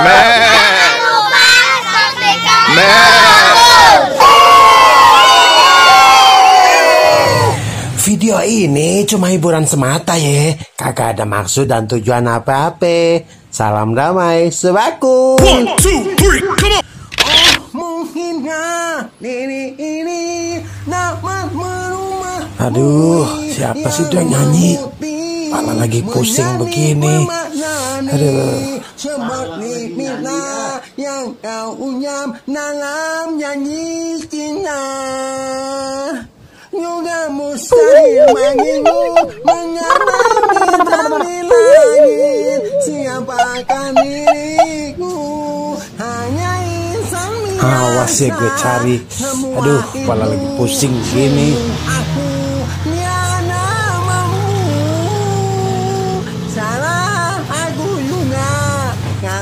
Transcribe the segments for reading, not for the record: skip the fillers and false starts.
Jangan lupa saksikan video ini cuma hiburan semata ya, kagak ada maksud dan tujuan apa-apa. Salam damai sebaku. 1, 2, 3, come on. Mungkin ini nama merumah. Aduh, siapa sih dia nyanyi? Kepala lagi pusing begini. Aduh. Seperti mina yang kau unyam dalam nyanyi cinta. Juga mustahil bagiku mengambil di langit. Siapakah diriku? Hanya insan mina. Awas ya gue cari. Aduh, kepala lagi pusing gini. Aku tiada mampu. Salah aku juga.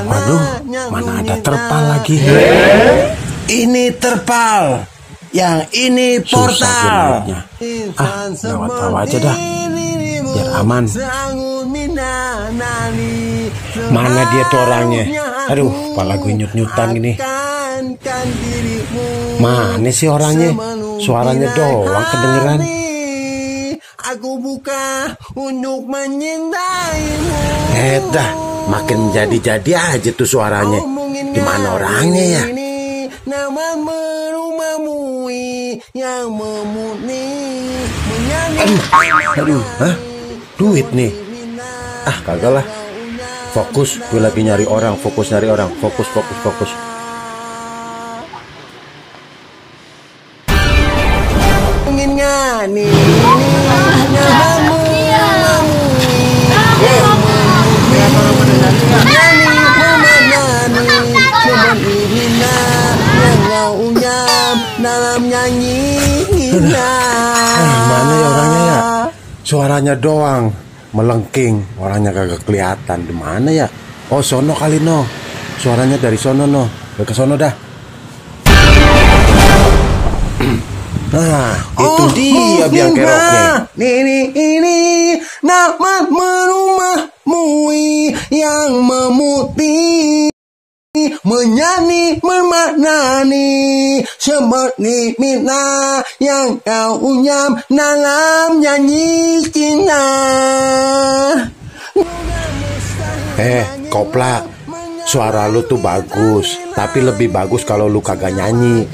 Aduh, mana ada terpal lagi? Ini terpal. Yang ini portal. Lewat bawah aja dah, biar aman. Mana dia tuh orangnya? Aduh, kepala gue nyut-nyutan gini. Mana sih orangnya? Suaranya doang kedengeran. Aku buka untuk menyintaimu. Dah, makin menjadi-jadi aja tuh suaranya. Di mana orangnya ya? Nama merumahmu yang memutih menyanyi. Aduh, hah? Duit nih. Kagak lah. Fokus, gue lagi nyari orang. Fokus nyari orang. Fokus. Ingin nyanyi namamu dalam nyanyi. Mana ya orangnya ya? Suaranya doang melengking, orangnya kagak kelihatan. Di mana ya? Oh, sono kali no. Suaranya dari sono no. Ke sono dah. Nah, itu dia biang keroknya. Ini nama merumahmu yang memutih menyanyi bermaknani seperti mina yang kau unyam dalam nyanyi cinta. Koplak, suara lu tuh bagus, tapi lebih bagus kalau lu kagak nyanyi.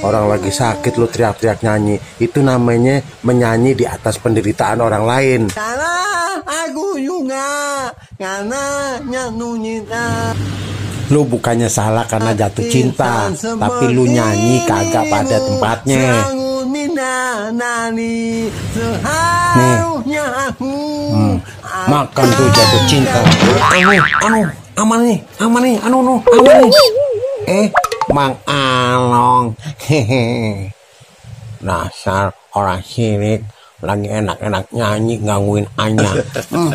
Orang lagi sakit lu teriak-teriak nyanyi, itu namanya menyanyi di atas penderitaan orang lain. Salah aku juga karena nyata. Lu bukannya salah karena jatuh cinta, tapi lu nyanyi kagak pada tempatnya. Nih, makan tuh jatuh cinta. Aman nih. Mang Along, dasar orang sirik lagi enak-enak nyanyi gangguin Anya. Aduh.